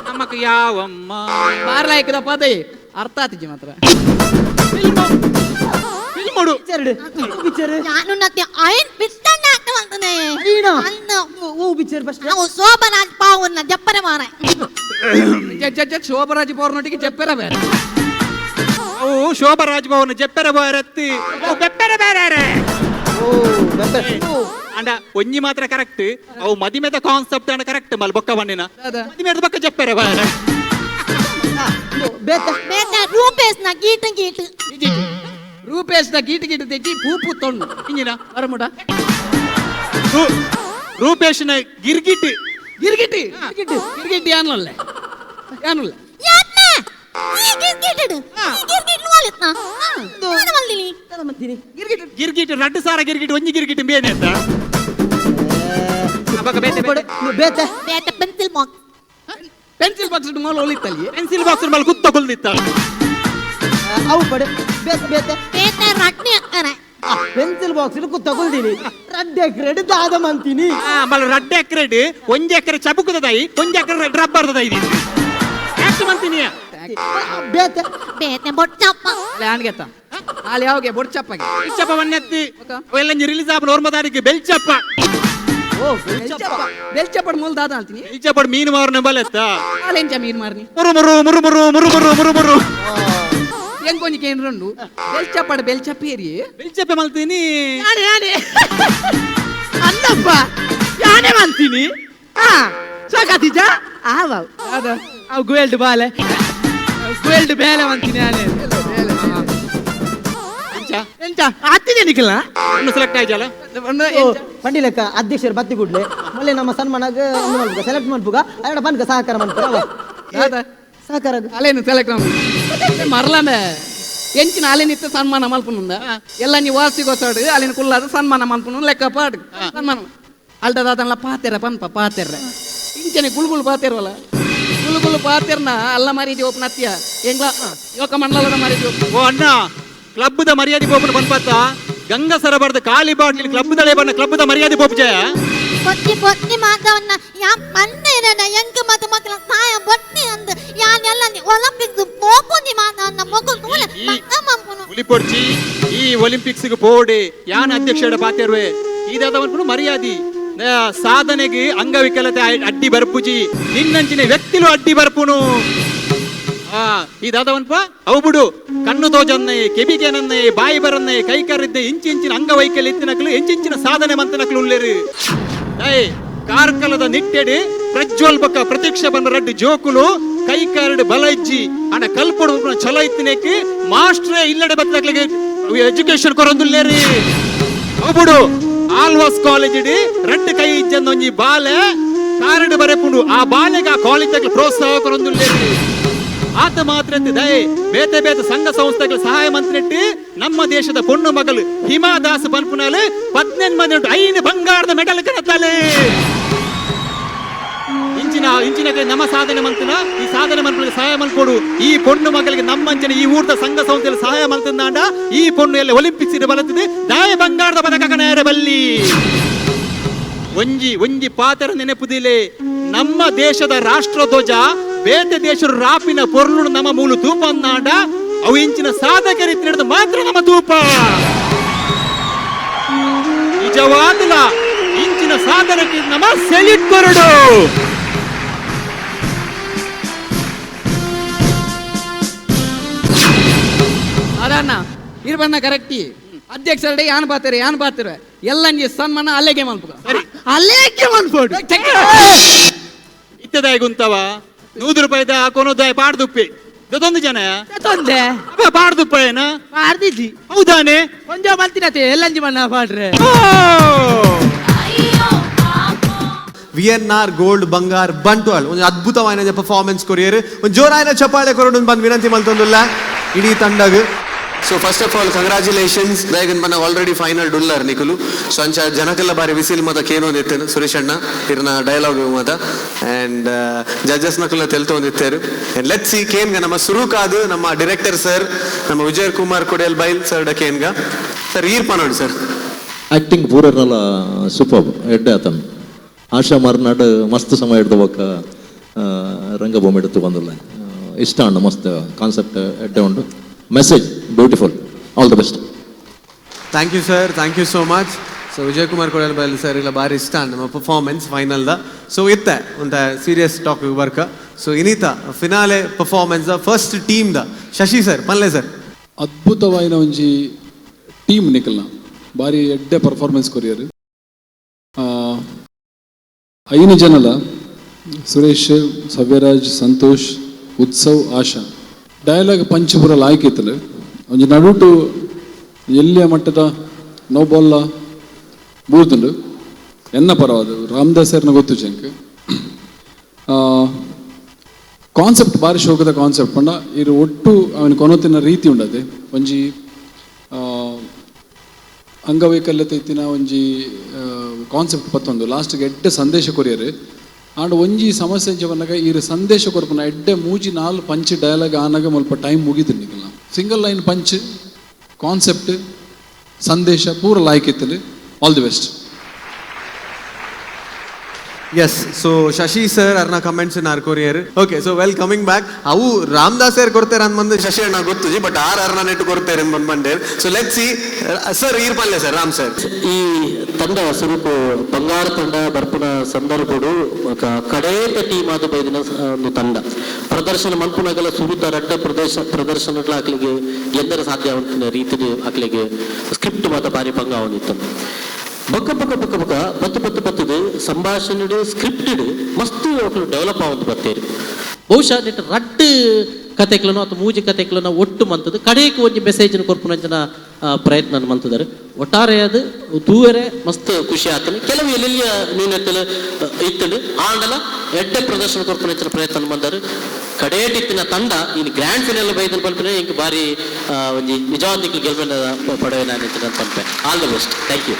ನಮಕ್ ಯಾವಮ್ಮ ಬಾರ್ಲಾಯ್ಕದ ಪದ ಅರ್ಥ ಆತಿಜಿ ಮಾತ್ರ. ಫಿಲ್ಮುಡು ಪಿಕ್ಚರ್ ನಾನು ನತ್ತೆ ಐನ್ ಪಿತ್ತಂಡ ಆಟ ಮಾಡ್ತಾನೆ. ಐನಾ? ಅನ್ನ ಓ ಪಿಕ್ಚರ್ ಫಸ್ಟ್ ನಾವು ಶೋಭರಾಜ್ ಪಾವನ್ನ ಜಪ್ಪರೆ ಮಾರೆ. ಶೋಭರಾಜ್ ಪೌರ್ನೊಟ್ಟಿಗೆ ಜಪ್ಪೆರ ಬೇರೆ. ಅವು ಶೋಭರಾಜ್ ಭವನ ಜಪ್ಪೆರ ಬಾರತ್ತಿ ಬೆಪ್ಪೆರ ಬೇರೆ. ಓ ಬೆಪ್ಪೆ ಅಂಡ ಒಂಜಿ ಮಾತ್ರ ಕರೆಕ್ಟ್, ಅವು ಮದಿಮೆದ ಕಾನ್ಸೆಪ್ಟ್ ಅಂಡ ಕರೆಕ್ಟ್ ಮಲ್ ಬೊಕ್ಕ ಬಣ್ಣಿನ ಮದಿಮೆದ ಬೊಕ್ಕ ಜಪ್ಪೆರ ಬಾರ. ಬೇತ ಬೇತ ರೂಪೇಶ್ ನ ಗೀಟ ಗೀಟ ರೂಪೇಶ್ ನ ಗೀಟ ಗೀಟ ತೆಚ್ಚಿ ಪೂಪು ತೊಣ್ಣು ಇಂಜಿನ ಬರಮುಡ ರೂಪೇಶ್ ನ ಗಿರ್ಗಿಟ್ ಗಿರ್ಗಿಟಿ ಗಿರ್ಗಿಟಿ ಯಾನಲ್ಲ ಯಾನಲ್ಲ ಯಾತ್ನ ಈ ಗಿರ್ಗಿಟ್ ಈ ಗಿರ್ಗಿಟ್ ವಾಲಿತ್ನ ನಾನು ಮಲ್ದಿನಿ ಮಲ್ದಿನಿ ಗಿರ್ಗಿಟ್ ಗಿರ್ಗಿಟ್ ರಡ್ಡು ಸಾರ ಗಿರ್ಗಿಟ್ ಒಂಜಿ ಗಿರ್ಗಿಟ್ ಬೇನೆ ಅಂತ ಬೇತೆ ಬೇತ ಪೆನ್ಸಿಲ್ ಬಾಕ್ಸ್ ಪೆನ್ಸಿಲ್ ಬಾಕ್ಸ್ ಮಲ್ ಒಲಿತ್ತಲ್ಲಿ ಪೆನ್ಸಿಲ್ ಬಾಕ್ಸ್ ಮಲ್ ಗುತ್ತ ಕೊಲ್ದಿತ್ತ ಅವು ಪಡೆ ಬೇತೆ ಬೇತೆ ಬೇತ ರಡ್ನೆ ಅಕ್ಕರೆ ಪೆನ್ಸಿಲ್ ಬಾಕ್ಸ್ ಗುತ್ತ ಕೊಲ್ದಿನಿ ರಡ್ಡೆ ಎಕರೆ ದಾದ ಮಂತೀನಿ ಮಲ್ ರಡ್ಡೆ ಎಕರೆ ಒಂಜಿ ಎಕರೆ ಚಬುಕುದ ದಾಯಿ ಒಂಜಿ ಎಕರೆ ರಬ್ಬರ್ ದಾಯಿ ಯಾಕೆ ಮಂತೀನಿ ಬೇತೆ ಬೇತೆ ಬೊಚ್ಚಪ್ಪ ಆನ್ಗೆತ್ತ ಅಲ್ಲಿ ಯಾವಾಗ ಬೊಡ್ಚಪ್ಪಗೆ ಬೆಲ್ಚಪ್ಪ ವನ್ನೆತ್ತಿ ಅವೆಲ್ಲ ರಿಲೀಸ್ ಆಪನ ಓರ್ಮ ತಾರೀಕು ಬೆಲ್ಚಪ್ಪ ಓ ಬೆಲ್ಚಪ್ಪ ಬೆಲ್ಚಪ್ಪಡ್ ಮೂಲ ದಾದ ಅಂತೀನಿ ಬೆಲ್ಚಪ್ಪಡ್ ಮೀನು ಮಾರನ ಬಲೆತ್ತ ಅಲೆಂಚ ಮೀನು ಮಾರನಿ ಮುರು ಮುರು ಮುರು ಮುರು ಮುರು ಮುರು ಮುರು ಮುರು ಎಂಕೊಂಜಿ ಕೇಂದ್ರಂಡು ಬೆಲ್ಚಪ್ಪಡ್ ಬೆಲ್ಚಪ್ಪೇರಿ ಬೆಲ್ಚಪ್ಪೆ ಮಲ್ತೀನಿ ಯಾನೆ ಯಾನೆ ಅನ್ನಪ್ಪ ಯಾನೆ ಮಾಡ್ತೀನಿ ಹಾ ಸೋಕಾತಿಜ ಆ ಬಾವು ಅದ ಅವು ಗೋಲ್ಡ್ ಬಾಲೆ ಗೋಲ್ಡ್ ಬೇಲೆ ಅಂತೀನಿ ಯಾನೆ ಎಂಚ ಆತಿದೆ ನಿಖಿಲ ಸೆಲೆಕ್ಟ್ ಆಯ್ತಲ್ಲ ಪಂಡಿಲಕ್ಕ ಅಧ್ಯಕ್ಷರು ಬತ್ತಿ ಕೂಡ್ಲೆ ಮಲ್ಲೆ ನಮ್ಮ ಸನ್ಮಾನಗ ಸೆಲೆಕ್ಟ್ ಮನ್ಪುಗ ಅಯ್ಯಡ ಪನ್ಕ ಸಹಕಾರ ಮನ್ಪುಗ ಸಹಕಾರ ಅಲೇನು ಸೆಲೆಕ್ಟ್ ಮರ್ಲಮೆ ಎಂಚಿನ ಅಲೇನಿತ್ತ ಸನ್ಮಾನ ಮಲ್ಪುನುಂದ ಎಲ್ಲ ನೀವು ವಾರ್ಷಿಕೋತ್ಸವ ಅಲ್ಲಿನ ಕುಲ್ಲಾದ ಸನ್ಮಾನ ಮಲ್ಪುನು ಲೆಕ್ಕ ಪಾಡು ಸನ್ಮಾನ ಅಲ್ಟದಾತನ್ಲ ಪಾತೆರ ಪನ್ಪ ಪಾತೆರ ಇಂಚನೆ ಗುಳುಗುಳು ಪಾತೆರವಲ್ಲ ಗುಳುಗುಳು ಪಾತೆರ್ನ ಅಲ್ಲ ಮರ್ಯಾದೆ ಓಪನ್ ಅತ್ಯ ಎಂಗ್ಲ ಯೋಕ ಮಂಡಲದ ಮರ್ಯಾದೆ ಓ ಅಣ್ಣ ಕ್ಲಬ್ದ ಮರ್ಯಾದೆ ಬೋಪನ ಪನ್ಪತ್ತ ಗಂಗಸರ ಬರ್ದ ಖಾಲಿ ಬಾಟ್ಲಿ ಕ್ಲಬ್ದಳೆ ಬಣ್ಣ ಕ್ಲಬ್ದ ಮರ್ಯಾದೆ ಬೋಪ್ ಜಯ பொத்தி பொத்தி மாதவನ್ನ ಯಾ ಮನ್ನೇನ ಎಂಕ ಮತ ಮಕ್ಕಳ ಸಾಯ ಬೊಟ್ಟಿ ಅಂದ್ ಯಾನೆಲ್ಲ ಒಲಿಂಪಿಕ್ಸ್ ಪೋಪುಂದಿ ಮಾತವನ್ನ ಮೊಗು ತೂಲೆ ಮಕ್ಕ ಮಂಪುನು ಹುಲಿಪೊಡ್ಚಿ ಈ ಒಲಿಂಪಿಕ್ಸ್ ಪೋಡೆ ಯಾನ ಅಧ್ಯಕ್ಷರ ಪಾತೆರ್ವೆ ಇದಾದವನ್ ಮರ್ಯಾದಿ ಸಾಧನೆಗೆ ಅಂಗವಿಕಲತೆ ಅಡ್ಡಿ ಬರ್ಪುಜಿ ನಿನ್ನಂಚಿನ ವ್ಯಕ್ತಿಲು ಅಡ್ಡಿ ಬರ್ಪುನು ಇದಾದವನ್ಪ ಅವು ಬಿಡು ಕಣ್ಣು ತೋಜನ್ನೆ ಕೆಬಿಗೆನನ್ನೆ ಬಾಯಿ ಬರನ್ನೆ ಕೈ ಕರಿದ್ದೆ ಇಂಚಿಂಚಿನ ಅಂಗವೈಕಲ್ಯ ಇತ್ತಿನಕ್ಲು ಇಂಚಿಂಚಿನ ಸಾಧನೆ ಮಂತನಕ್ಲು ಉಲ್ಲೇರು ಕಾರ್ಕಳದ ನಿಟ್ಟೆಡು ಪ್ರಜ್ವಲ್ ಬಕ್ಕ ಪ್ರತೀಕ್ಷೆ ಬಂದ ರಡ್ಡು ಜೋಕುಲು ಕೈ ಕಾರಡು ಬಲ ಇಜ್ಜಿ ಅಣ್ಣ ಕಲ್ಪೊಡು ಛಲ ಇತ್ತಿನಕ್ಕೆ ಮಾಸ್ಟ್ರೇ ಇಲ್ಲಡೆ ಬತ್ತಕ್ಲಿಗೆ ಎಜುಕೇಶನ್ ಕೊರೊಂದುಲ್ಲೇರಿ ಅವು ಬಿಡು ಆಲ್ವಾಸ್ ಕಾಲೇಜ್ ಇಡಿ ರಡ್ಡು ಕೈ ಇಜ್ಜಂದೊಂಜಿ ಬಾಲೆ ಕಾರಡು ಬರೆಪುಂಡು ಆ ಬಾಲೆಗೆ ಆ ಕಾಲೇಜ್ ಪ್ರೋತ್ಸಾಹ ಕೊರೊಂದುಲ್ಲೇರಿ ಆತ ಮಾತ್ರ ದಯೆ ಬೇತೆ ಬೇತೆ ಸಂಘ ಸಂಸ್ಥೆಗಳ ಸಹಾಯ ಮಂತ್ರಿಟ್ಟು ನಮ್ಮ ದೇಶದ ಪೊಣ್ಣು ಮಗಳು ಹಿಮಾ ದಾಸ್ ಪನ್ಪುನಾಲು 18 ಮಂದಿ 5 ಬಂಗಾರದ ಮೆಡಲ್ ಕನತಾಲೆ ಇಂಚಿನ ಇಂಚಿನ ನಮ್ಮ ಸಾಧನೆ ಮಂತನ ಈ ಸಾಧನೆ ಮಂತ್ರಿಗೆ ಸಹಾಯ ಮಲ್ಕೊಡು ಈ ಪೊಣ್ಣು ಮಗಳಿಗೆ ನಮ್ಮಂಚಿನ ಈ ಊರ್ದ ಸಂಘ ಸಂಸ್ಥೆಯಲ್ಲಿ ಸಹಾಯ ಮಂತಂದಾಂಡ ಈ ಪೊಣ್ಣು ಎಲ್ಲ ಒಲಿಂಪಿಕ್ಸ್ ಬಲತ್ತಿದೆ ದಾಯ ಬಂಗಾರದ ಪದಕ ಕಣಯರ ಬಲ್ಲಿ ಒಂಜಿ ಒಂಜಿ ಪಾತ್ರ ನೆನಪುದಿಲೆ ನಮ್ಮ ದೇಶದ ರಾಷ್ಟ್ರಧ್ವಜ ಬೇತೆ ದೇಶದ ರಾಪಿನ ಪೊರ್ಲು ನಮ್ಮ ಮೂಲ ತೂಪ ಅಂದಾಂಡ ಅವು ಇಂಚಿನ ಸಾಧಕರಿ ಹಿಡಿದು ಮಾತ್ರ ನಮ್ಮ ತೂಪ ನಿಜವಾದಲ ಇಂಚಿನ ಸಾಧನಕ್ಕೆ ನಮ್ಮ ಸೆಲ್ಯೂಟ್ ಕೊರಡು. ಅದನ್ನ ಇರ್ಬಣ್ಣ ಕರೆಕ್ಟಿ ಅಧ್ಯಕ್ಷರಡೆ ಯಾನ್ ಬಾತಾರೆ ಯಾನ್ ಬಾತಾರೆ ಎಲ್ಲ ಸನ್ಮಾನ ಅಲ್ಲೇಗೆ ಮನ್ಪುಗ ಅಲ್ಲೇಗೆ ಮನ್ಪೋಡು ಇತ್ತದಾಯ ಗುಂತವ 100 ರೂಪಾಯಿದ ಕೊನೋದಾಯ ಪಾಡ್ದುಪ್ಪಿ ದೊಂದು ಜನ ತೊಂದೆ ಪಾಡ್ದುಪ್ಪ ಏನ ಪಾಡ್ದಿದ್ದಿ ಹೌದಾನೆ ಕೊಂಜ ಮಲ್ತಿನತೆ ಎಲ್ಲಂಜಿ ಮಣ್ಣ ಪಾಡ್ರೆ. ವಿಎನ್ಆರ್ ಗೋಲ್ಡ್ ಬಂಗಾರ್ ಬಂಟ್ವಾಳ್ ಒಂದು ಅದ್ಭುತವಾದ ಪರ್ಫಾರ್ಮೆನ್ಸ್ ಕೊರಿಯರ್ ಒಂದು ಜೋರಾಯನ ಚಪ್ಪಾಳೆ ಕೊರಡು ಬಂದು ವಿನಂತಿ ಮಲ್ತೊಂದುಲ್ಲ ಇಡೀ ತಂಡಗ್. So first of all congratulations ದಯಗನ್ ಬನ್ನ ಆಲ್ರೆಡಿ ಫೈನಲ್ ಡುಲ್ಲರ್ ನಿಕುಲು. ಸೊ ಅಂಚ ಜನಕೆಲ್ಲ ಬಾರಿ ವಿಸಿಲ್ ಮತ ಕೇನೋ ಇತ್ತೇನು ಸುರೇಶ್ ಅಣ್ಣ ಇರ್ನ ಡೈಲಾಗ್ ಮತ ಅಂಡ್ ಜಡ್ಜಸ್ ನಕುಲ ತೆಲ್ತೊಂದಿತ್ತೇರು. ಅಂಡ್ let see ಕೇನ್ಗ ನಮ್ಮ ಸುರುಕಾದು ನಮ್ಮ ಡೈರೆಕ್ಟರ್ ಸರ್ ನಮ್ಮ ವಿಜಯ್ ಕುಮಾರ್ ಕೊಡೇಲ್ ಬೈಲ್ ಸರ್ ಡ ಕೇನ್ಗ ಸರ್ ಈರ್ಪ ನೋಡಿ ಸರ್. ಆಕ್ಟಿಂಗ್ ಪೂರನಲ ಸೂಪರ್ ಎಡ್ಡೆ ಆತನ್ ಆಶಾ ಮಾರ್ನಾಡ್ ಮಸ್ತ್ ಸಮಯ ಹಿಡ್ದು ಬೊಕ್ಕ ರಂಗಭೂಮಿ ಎಡ್ತು ಬಂದಿಲ್ಲ ಇಷ್ಟ ಉಂಡು ಮಸ್ತ್ ಕಾನ್ಸೆಪ್ಟ್ ಎಡ್ಡೆ ಉಂಡು. Message beautiful. All the best. Thank you sir, thank you so much. So Vijay Kumar Kodalbail sir ಇಲ್ಲ ಬಾರಿ ಇಷ್ಟ ನಮ್ಮ ಪರ್ಫಾರ್ಮೆನ್ಸ್ ಫೈನಲ್ the. So ಇತ್ತೆ ಒಂತ ಸೀರಿಯಸ್ ಟಾಪಿಕ್ ವರ್ಕ್. ಸೊ ಇನಿತ finale performance first team the Shashi sir ಪನ್ಲೆ sir. ಅದ್ಭುತವಾಯಿನ ಒಂಜಿ team ನಿಕಲ್ನ ಬಾರಿ ಎಡ್ಡೆ ಪರ್ಫಾರ್ಮೆನ್ಸ್ ಕೊರಿಯರ್. ಐನು ಜನಲ ಸುರೇಶ್, ಸವ್ಯರಾಜ್, ಸಂತೋಷ್, ಉತ್ಸವ್, ಆಶಾ ಡೈಲಾಗ್ ಪಂಚ್ ಪೂರ ಲಾಯ್ಕ್ ಇತ್ತಲು. ಒಂಜಿ ನಡುಟು ಎಲ್ಲಿಯ ಮಟ್ಟದ ನೋ ಬಾಲ್ಲ ಬೂರ್ದುಂಡು ಎನ್ನ ಪರವಾದ ರಾಮದಾಸರ್ನ ಗೊತ್ತು ಜಂಕ್. ಕಾನ್ಸೆಪ್ಟ್ ಬಾರಿ ಶೋಕದ ಕಾನ್ಸೆಪ್ಟ್ ಪಂಡ ಇರು ಒಟ್ಟು ಅವನ ಕೊನೊತಿನ ರೀತಿ ಉಂಡದೆ ಒಂಜಿ ಅಂಗವೈಕಲ್ಯತೆ ಇತ್ತಿನ ಒಂಜಿ ಕಾನ್ಸೆಪ್ಟ್ ಪತ್ತೊಂದು ಲಾಸ್ಟ್ಗೆ ಎಡ್ಡೆ ಸಂದೇಶ ಕೊರಿಯರು. ಆಂಡ್ ಒಂಜಿ ಸಮಸ್ಯೆ ಇಂಚ ಬನ್ನಗ ಈರು ಸಂದೇಶ ಕೊರ್ಪುನ ಎಡ್ಡೆ ಮೂಜಿ ನಾಲ್ ಪಂಚ್ ಡೈಲಾಗ್ ಆನಾಗ ಮುಲ್ಪ ಟೈಮ್ ಮುಗಿದು ನಿಕಲ್ನ. ಸಿಂಗಲ್ ಲೈನ್ ಪಂಚ್ ಕಾನ್ಸೆಪ್ಟ್ ಸಂದೇಶ ಪೂರ ಲಾಯ್ಕ್ ಇತ್ತಲು. All the best. Yes, so Shashi sir ಅರ್ನ comments ನಾರ್ courier. Okay, so well coming back ಅವು ರಾಮದಾಸ್ ಸರ್ ಕೊಡ್ತಾರೆ ಅಂದ್ ಬಂದು ಶಶಿ ಅಣ್ಣ ಗೊತ್ತುಜಿ, ಬಟ್ ಆರ್ ಅರ್ನ ನೆಟ್ಟು ಕೊಡ್ತಾರೆ ಬಂದ್ ಬಂಡೇರ್. ಸೊ let see sir, ಈರ್ ಪಲ್ಲೆ ಸರ್, ರಾಮ್ ಸರ್. ಈ ತಂಡ ಸುರುಕು ಬಂಗಾರ ತಂಡ ಬರ್ಪುನ ಸಂದರ್ಭಡು ಕಡೇತ ಟೀಮ್ ಆದ ಬೈದಿನ ಒಂದು ತಂಡ ಪ್ರದರ್ಶನ ಮನ್ಪುನಗಲ ಸುರುತ ರಡ್ಡ ಪ್ರದೇಶ ಪ್ರದರ್ಶನಗಳ ಅಕ್ಲಿಗೆ ಗೆದ್ದರ ಸಾಧ್ಯ ಆವಂತಿನ ರೀತಿದ ಅಕ್ಲಿಗೆ ಸ್ಕ್ರಿಪ್ಟ್ ಮಾತ ಬಾರಿ ಪಂಗ ಅವನಿತ್ತು. ಬೊಕ್ಕ ಬೊಕ್ಕ ಬೊಕ್ಕ ಬೊಕ್ಕ ಬತ್ತು ಬತ್ತು ಬತ್ತದು ಸಂಭಾಷಣೆ ಸ್ಕ್ರಿಪ್ಟೆಡ್ ಮಸ್ತ್ ಅಕ್ಲು ಡೆವಲಪ್ ಆವಂತ ಬತ್ತೇರು. ಬಹುಶಃ ನೆಟ್ ರಡ್ಡ್ ಕತೆಕ್ಲನೋ ಅಥವಾ ಮೂಜಿ ಕತೆಕ್ಲನೋ ಒಟ್ಟು ಮಂತದ್ದು ಕಡೆಗೆ ಒಂಜಿ ಮೆಸೇಜ್ ಕೊರ್ಪುನಂಚಿನ ಪ್ರಯತ್ನ ಮಂತದಾರೆ. ಒಟ್ಟಾರೆ ಅದು ತೂವೆರೆ ಮಸ್ತ್ ಖುಷಿ ಆತನೆ. ಕೆಲವು ಎಲ್ಲೆಲ್ಲಿಯ ನ್ಯೂನತೆಲು ಇತ್ತಂಡು ಆಂಡಲ ಎಡ್ಡೆ ಪ್ರದರ್ಶನ ಕೊರ್ಪುನಂಚಿನ ಪ್ರಯತ್ನ ಬಂದರು. ಕಡೇಟಿತ್ತಿನ ತಂಡ ಇನ್ನು ಗ್ರ್ಯಾಂಡ್ ಫಿನಾಲ್ ಬೈದನ್ ಪಲ್ಪಿನ ಇಂಕ್ ಬಾರಿ ಒಂಜಿ ನಿಜವಾದ ಗೆಲ್ಬೆನ ಪಡವೆ ನಾನು ಪನ್ಪೆ. All the best, thank you.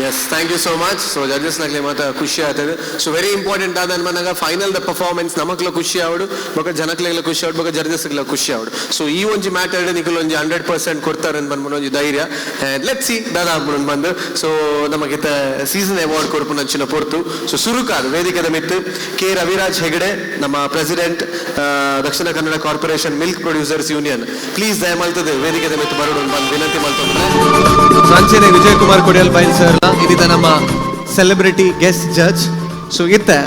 Yes, thank you so much. So judges ನಕ್ಲೆ ಮಾತ ಖುಷಿ ಆಗ್ತದೆ. ಸೊ ವೆರಿ ಇಂಪಾರ್ಟೆಂಟ್ ಆದ ಮನಗ ಫೈನಲ್ the performance ನಮಕ್ಲ ಖುಷಿ ಆವಡು, ಬೊಕ ಜನಕ್ಲೆಗ್ಲ ಖುಷಿ ಆವಡು, ಬೊಕ ಜಡ್ಜಸ್ ಖುಷಿ ಆವಡು. ಸೊ ಈ ಒಂಜಿ ಮ್ಯಾಟರ್ ನಿಕಲ್ ಒಂಜಿ 100% ಕೊಡ್ತಾರೆ ಅಂತ ಬಂದ್ಬಿಟ್ಟು ಒಂಜಿ ಧೈರ್ಯ. Let see ದಾದಾ ಬಂದು. ಸೊ ನಮಗಿತ ಸೀಸನ್ ಅವಾರ್ಡ್ ಕೊರ್ಪುನಂಚಿನ ಪೊರ್ತು. ಸೊ ಸುರುಕಾದ ವೇದಿಕೆದ ಮಿತ್ತು ಕೆ ರವಿರಾಜ್ ಹೆಗಡೆ, ನಮ್ಮ president, Dakshina Kannada corporation milk producers union, please ದಯಮಲ್ತದೆ ವೇದಿಕೆದ ಮಿತ್ತು ಬರೋಡು ಬಂದು ವಿನಂತಿ ಮಲ್ತೊಂದ್ರೆ. ಸೊ ಅಂಚನೆ ವಿಜಯ್ ಕುಮಾರ್ ಕೊಡಿಯಲ್ ಬೈಲ್ ಸರ್ ಇದೀತ ನಮ್ಮ ಸೆಲೆಬ್ರಿಟಿ ಗೆಸ್ಟ್ ಜಡ್ಜ್. ಸೊ ಇತ್ತೆ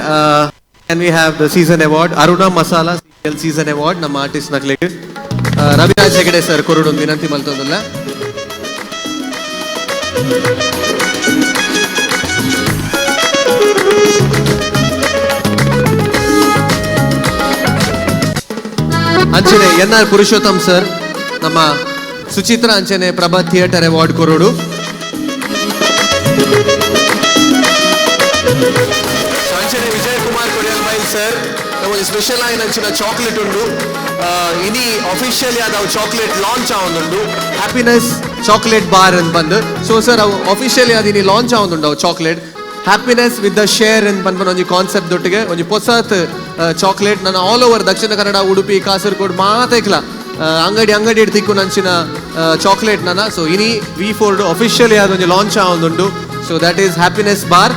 and we have the season award Aruna masala season award ನಮ್ಮ ಆರ್ಟಿಸ್ಟ್ ನಕ್ಲಿಗೆ ರವಿರಾಜ್ ಹೆಗಡೆ ಸರ್ ಕೊರಡು ಒಂದು ವಿನಂತಿ ಮಲ್ತೊಂದಿಲ್ಲ. ಅಂಚನೆ ಎನ್ ಆರ್ ಪುರುಷೋತ್ತಮ್ ಸರ್ ನಮ್ಮ ಸುಚಿತ್ರ ಅಂಚನೆ ಪ್ರಭಾ ಥಿಯೇಟರ್ ಅವಾರ್ಡ್ ಕೊರಡು. ಸೊ ಅಂಚನೆ ವಿಜಯ್ ಕುಮಾರ್ ಕೊಡಿಯಲ್ ಬೈಲ್ ಸರ್ ನಮ್ಮ ಸ್ಪೆಷಲ್ ಆಯಿನ ಅಂಚಿನ ಚಾಕ್ಲೇಟ್ ಉಂಡು. ಇನಿ ಅಫಿಷಿಯಲಿ ಆದ ಚಾಕ್ಲೇಟ್ ಲಾಂಚ್ ಆವೊಂದುಂಡು, ಹ್ಯಾಪಿನೆಸ್ ಚಾಕ್ಲೇಟ್ ಬಾರ್ ಅಂತ ಬಂದು. ಸೊ ಸರ್ ಅವು ಅಫಿಷಿಯಲಿ ಅದು ಇನಿ ಲಾಂಚ್ ಆವೊಂದುಂಡು ಅವು chocolate happiness with the share ಅಂತ ಬಂದ್ಬಂದು ಒಂಜಿ ಕಾನ್ಸೆಪ್ಟ್ ದೊಟ್ಟಿಗೆ ಒಂಜಿ ಪೊಸತ್ ಚಾಕ್ಲೇಟ್ ನನ್ನ ಆಲ್ ಓವರ್ ದಕ್ಷಿಣ ಕನ್ನಡ, ಉಡುಪಿ, ಕಾಸರಗೋಡು ಮಾತೇಕ್ಲ ಅಂಗಡಿ ಅಂಗಡಿ ತಿಕ್ಕು ನಂಚಿನ ಚಾಕ್ಲೇಟ್ ನನ್ನ. ಸೊ ಇನಿ ವಿ ಫೋರ್ಡ್ ಅಫಿಷಿಯಲಿ ಅದೊಂದು ಲಾಂಚ್ ಆವೊಂದುಂಡು. So that is happiness bar.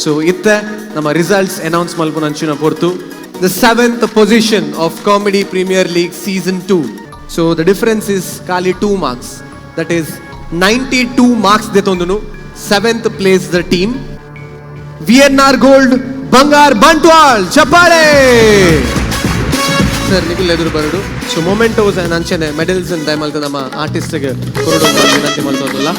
So ಇತ್ತೆ ನಮ್ಮ ರಿಸಲ್ಟ್ಸ್ ಅನೌನ್ಸ್ ಮಲ್ಪುನಂಚಿನ ಪೊರ್ತು. The 7th position of comedy premier league season 2. So the difference is ಖಾಲಿ 2 marks, that is 92 marks ದೆತೊಂದುನು 7th place the team VNR gold Bangar Bantwal. ಚಪ್ಪಾಳೆ sir Nikhil ಎದುರು ಬರಡು. ಸೊ mementos ಅಂಡ್ ಅಂಚನೆ medals ದಯಮಲ್ತ ನಮ್ಮ ಆರ್ಟಿಸ್ಟ್ಗೆ ಕೊರಡು ಅಂತ ವಿನಂತಿ ಮಲ್ತೊಂದುಲ್ಲ.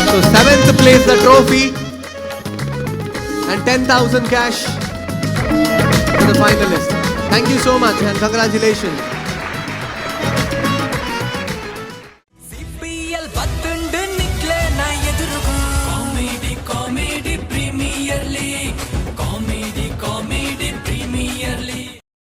So 7th place the trophy and 10,000 cash to the finalist. Thank you so much and congratulations.